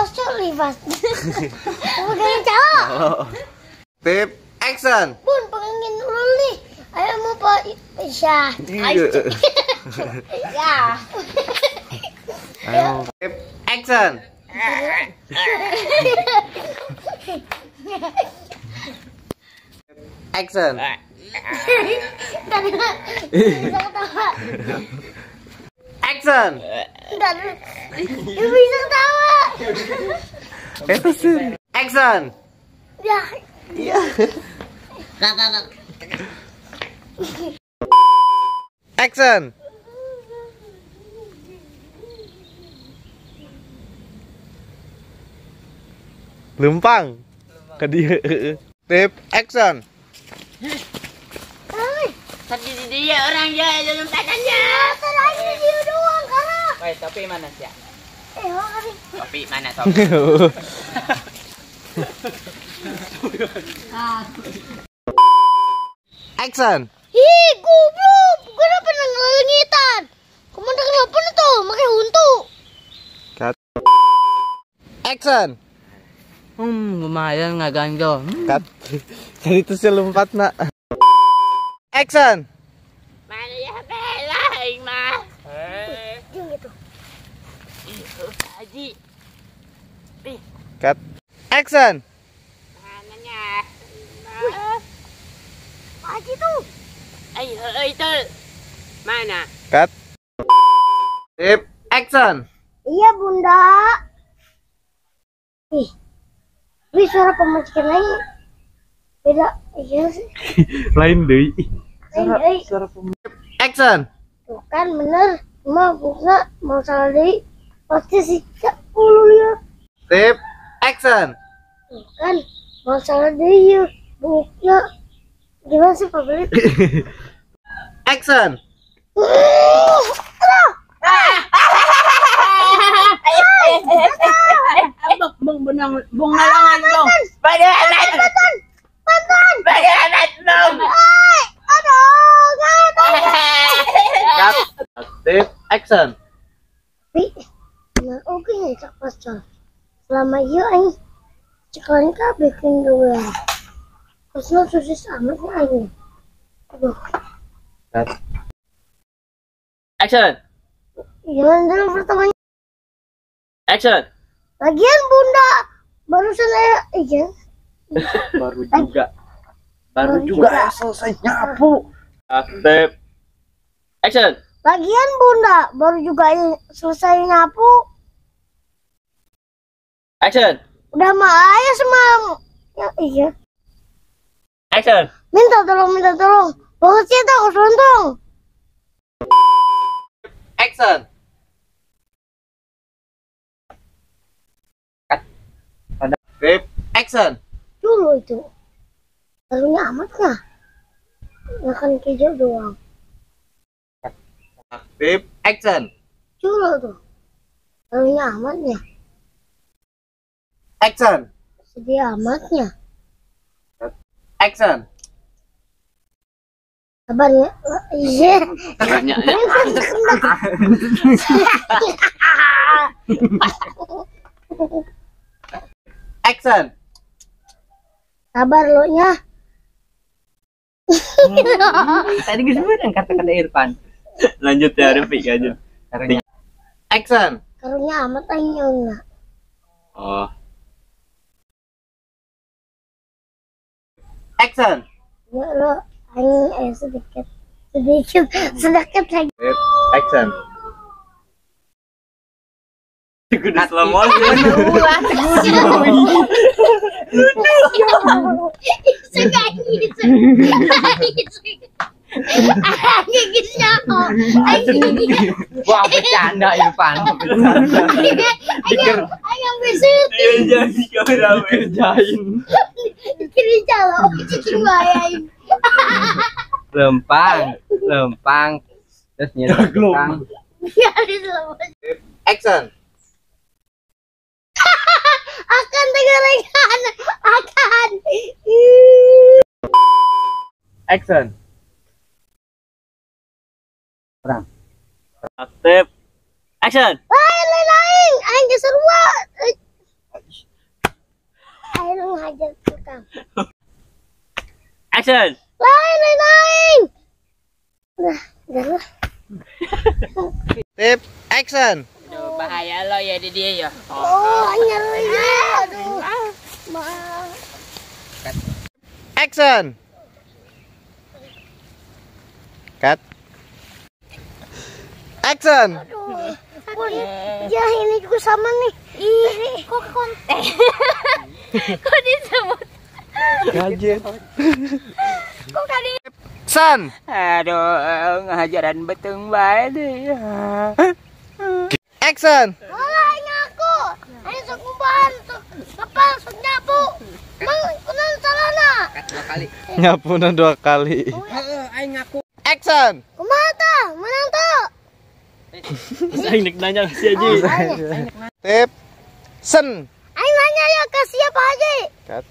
Lifas cok, lifas. Pegangin calo. Tip action. Bun, pegangin dulu nih. Ayo mau Pak Isya. Ya. Ayo. Tip action. Action. Bisa ketawa. Action. Bisa ketawa. Action. Ya. Iya. Action. Lempang. Ke dia. Tip action. Tadi dia orang ya lompatannya. Tadi dia doang karena. Woi, topi mana sih? Topi mana topi? Action. Ih, goblok. Kenapa ngelengitan? Kemana kenapa tuh? Pakai huntu. Cut. Action. Lumayan nggak ganjol. Cut. Jadi itu sih lompat nak. Action. Mana ya bela, mah. Jangan gitu. Haji. Cut. Action. Mananya? Pak Haji tuh. Ayo itu. Mana? Cut. Tip. Action. Iya bunda. Ih. Wih, suara pemajikan lain. Beda, iya sih. Lain deh. Suara action. Tuh kan bener. Cuma bunga mau salah deh. Pasti sih 10 ya. Tip. Action. Tuh kan mau salah deh ya. Buknya gimana sih Pak Belit? Action. Bung benang bung nalangan bung. Bantuan. Bantuan. Bantuan bung. Aduh, Cut. Tip. Action. Tapi, nah oke nih cak pasal. Selama iya aing cekalan kabeh bikin dua. Kosno sosis amat aing. Aduh. Cut. Action. Jangan dulu pertamanya. Action. Lagian bunda barusan saya iya. Baru juga. Baru juga selesai nyapu. Step. Action. Lagian bunda baru juga selesai nyapu. Action. Udah mah ayah semalam. Ya, iya. Action. Minta tolong, minta tolong. Banget sih tak keselontong. Action. Tip. Action. Dulu itu. Barunya amat nggak? Makan keju doang. Tip. Action. Dulu tuh. Barunya amatnya. Action. Sedih amatnya. Action. Sabar ya. Iya. Banyak. Action. Sabar lo nya. Tadi gimana kata-kata Irfan? Lanjut ya Rifik lanjut. Action. Karunya amat aing. Oh. Action. Ya lo aing sedikit sedikit sedikit lagi. Action. Kudu slow motion. Wah, bercanda Irfan. Dikerjain. Lempang, lempang. Terus nyerang. Action. Akan tengorengan, akan. Action. Perang. Step. Action. Lain lain lain, aing keseruan. hajar tukang. Action. Lain lain lain. Nah, udah lah. Tip action. Aduh, bahaya lo ya di dia ya. Oh, nyeri ya. Aduh. Action. Cut. Action. Aduh. Ya ini juga sama nih. Ih, kok konten. Kok disebut? Kaget. Kok kali? San. Aduh, ngajaran beteng bae deh. Action. Walah ngaku. Ayo sok ngumpan, sok ngepel, sok nyapu. Mang kunan salahna. Dua kali. Nyapuna 2 kali. Heeh, aing ngaku. Action. Kumaha tah? Menang tuh. Terus aing nek nanya si Haji. Tip. Sen. Aing nanya ya ke siapa Haji? Cut.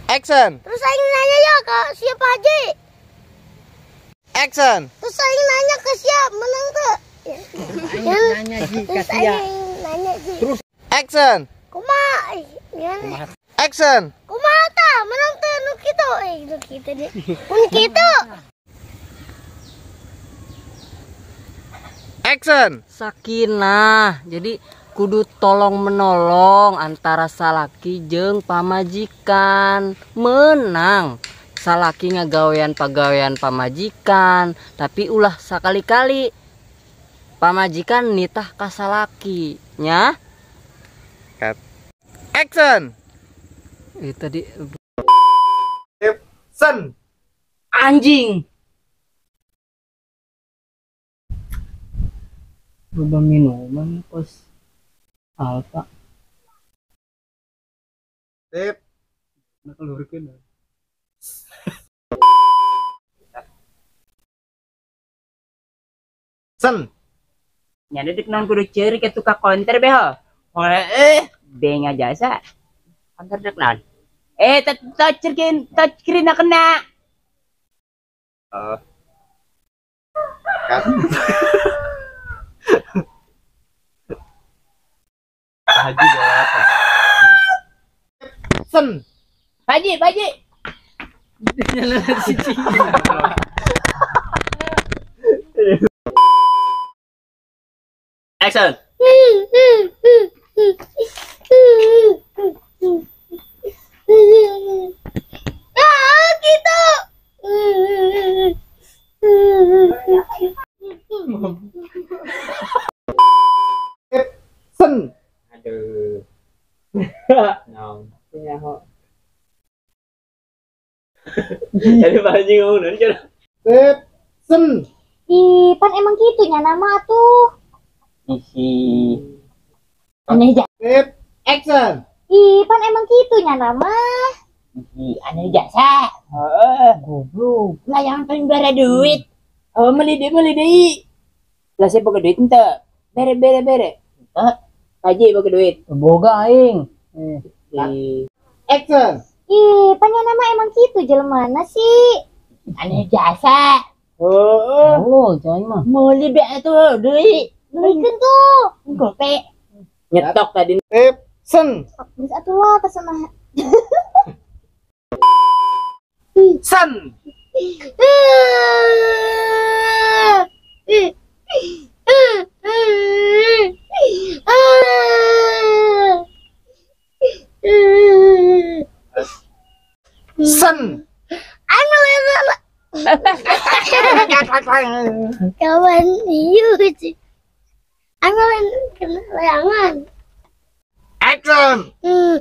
Action. Terus aing nanya ya ke siapa Haji? Action. Terus aing nanya ke siapa menang tuh? Aing nanya Ji ke siapa? Nanya Ji. Terus action. Kumaha? Action. Kumaha tah menang tuh nu kitu? Nu kitu deh. Nu kitu. Action. Sakinah. Jadi kudu tolong menolong antara salaki jeung pamajikan. Menang salaki ngagawean pagawean pamajikan, tapi ulah sakali-kali pamajikan nitah ka salaki nya. Cut. Action. Tadi Action. Anjing. Loba minuman kos Alfa. Tip. Nah, keluarkeun. Sen. Nya deuk naon kudu ceurik atuh ka konter beho. Benga jasa. Konter deuk naon? Touch screen na kena. Oh. Haji bawa apa? Sen. Haji, Haji. Action. Ah, gitu. Sen. Aduh. No. Punya ho. Jadi Pak Haji ngomong dari cara. Sen. Ih, pan emang gitu nya nama tuh. Isi. Aneh jasa. Action. Ih, pan emang gitu nya nama. Isi aneh jasa. Heeh, goblok. Lah yang paling bare duit. Oh, meuli deui. Lah saya boga duit ente. Bere bere bere. Hah? Haji boga duit. Boga aing. Action. Ih, pan nya nama emang gitu jelema sih. Aneh jasa. Oh, oh, jangan mah. Meuli be atuh deui. Belikan tuh. Gope. Nyetok tadi. Sen. Geus atuh lah terserah. Sen. Sen. Kawan hiu sih. Angin kena layangan. Action.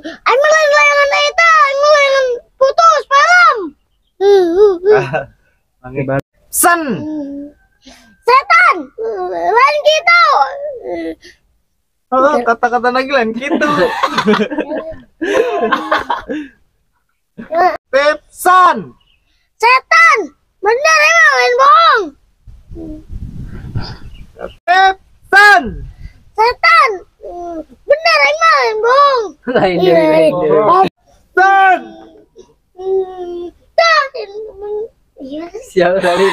Angin layangan eta, angin layangan putus film. Sen. Setan. Lain gitu. Oh, kata-kata lagi lain gitu. Pepsan. Setan. Bener emang lain bohong. Pepsan. Setan. Bener emang lain bohong. Lain deui. Sen. Siapa tadi?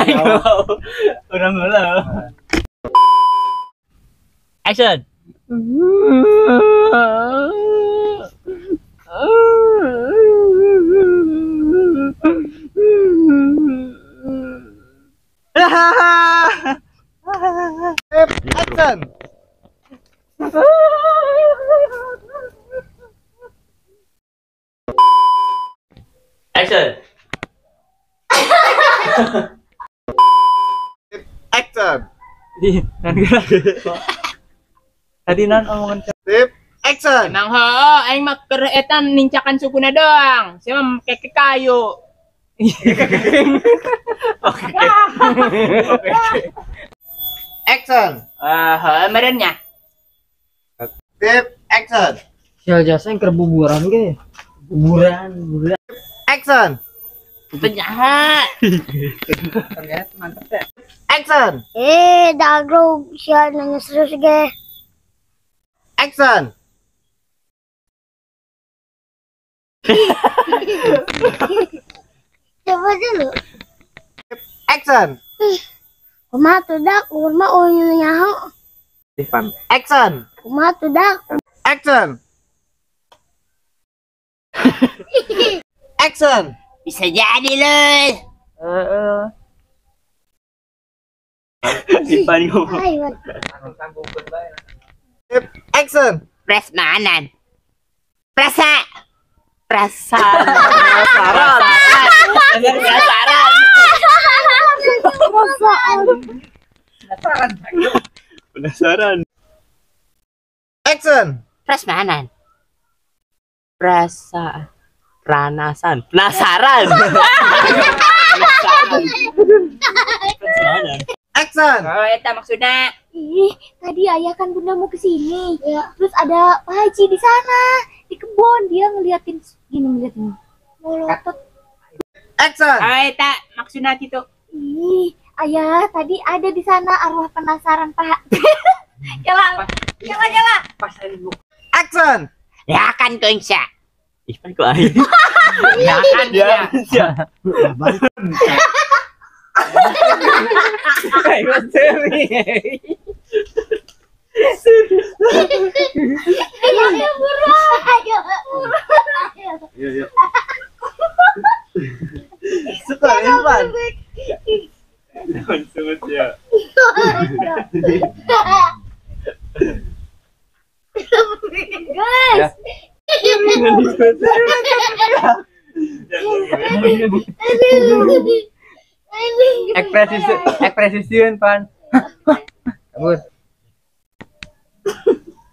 Orang mula. Action. Action. Action. Action. Tadi nan omongan Sip. Action. Emang hoo, aing mah keur eta nincakan sukuna doang. Saya mah make kayu. Oke. Action. Heuh meureun nya. Sip. Action. Sial jasa yang kerbuburan ge. Buburan, buburan. Action. Penjahat. Terlihat mantep ya. Action. Dagrog siya nanya serius ge. Action. Coba dulu. Action. Kumaha tuh dak, umur mah eueuh nyaho. Action. Kumaha tuh dak. Action. Action. Bisa jadi loh. Heeh. Ipan ngomong. Action. Prasmanan. Prasa. Perasaan. Penasaran. Penasaran. Penasaran. Penasaran. Action. Prasmanan. Prasa. Pranasan. Penasaran. Penasaran. Action. Oh, eta maksudnya. Ih, tadi ayah kan bunda mau kesini. Ya. Terus ada Pak Haji di sana, di kebun, dia ngeliatin gini ngeliatin. Molotot. Action. Oh, eta maksudnya gitu. Ih, ayah tadi ada di sana arwah penasaran Pak. Kela, kela, kela. Action. Ya kan kau. Ih, kan kok aing. Ya kan ya. Ayo buruan, ayo buruan. Iya, iya. Suka Irfan. Langsung ya. Guys. Ekspresi ekspresi sieun pan. Kabur.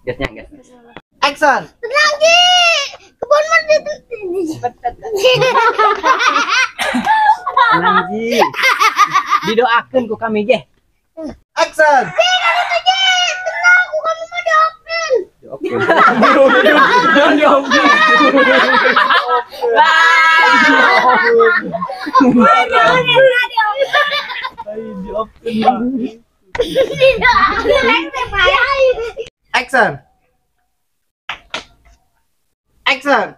Gasnya, gas. Action. Tenang Ji. Kebun mah Tenang Ji. Didoakeun ku kami ge. Action. Ji, kalau tuh Ji. Tenang, ku kami mah diopen. Oke. Jangan Action. Action.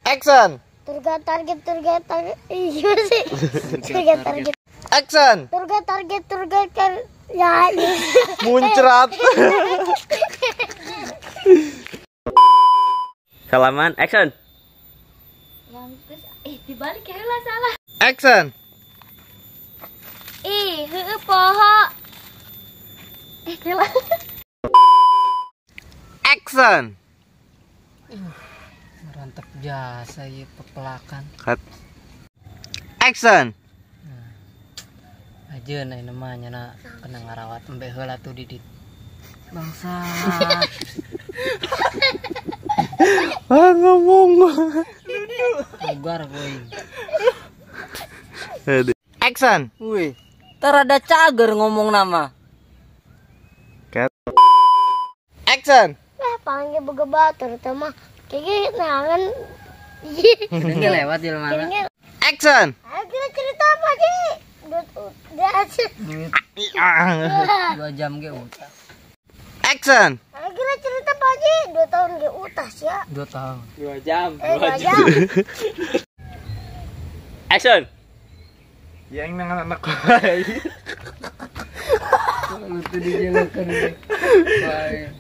Action. Turga target, turga target. Iya sih. Turga target. Action. Turga target, turga target. Ya. Muncrat. Salaman, action. Yang terus dibalik ya lah salah. Action. Ih, heueuh poho. Kela. Action. Merantap jasa ieu pepelakan. Cut. Action. Aja na namanya na kena ngarawat embe heula tuh didit. Bangsa. Ah ngomong. Lugar boy. Action. Wih, terada cager ngomong nama. Cut. Action. Lah panggil boga batur teh mah. Kayaknya nangan. Ini lewat di mana? Action. Ayo kita cerita apa Ji? Duit 2 jam ge utah. Action. Ayo kita cerita Pak Haji, 2 tahun ge utah ya. 2 tahun. 2 jam. 2 jam. Action. Yang nangan anak Itu dijelekan. Baik.